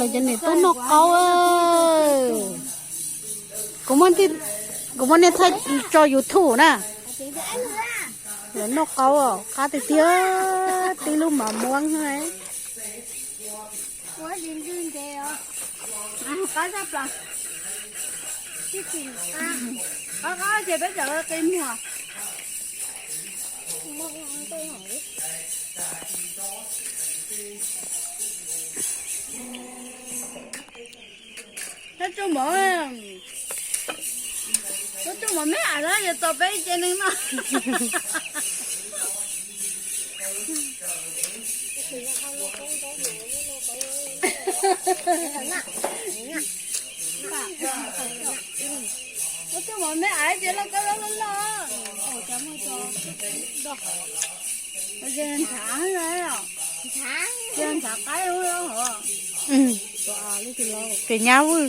Cov niam tub noj qaub. Kuv muab niag thaij tso YouTube na. Lawv noj qaub os, qab tiag tiag, tib lub mov muab. Qab qab ces peb cov qi muag. Tab tsuj mov, tab tsuj mov me ais los yog tau peb ib ce neeg noj. Tab tsuj mov me ais ces loj koj loj loj loj. Ces ntshav, ces ntshav qaib lub hov. Ces nyab vwj.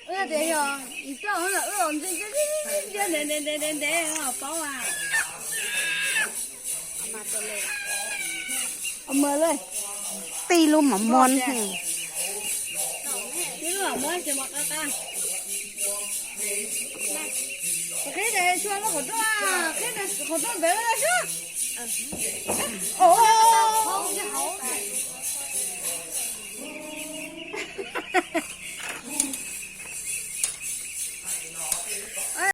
Wb tias yog ib txoj los wb los ntsia ntsia ntsia ntev ntev ntev ntev paub a. Tij lub mov muab. Tij lub mov muab ces mov qab qab. Qhib tes tshua lub qhov rooj, qhib tes qhov rooj pem lub laj sub.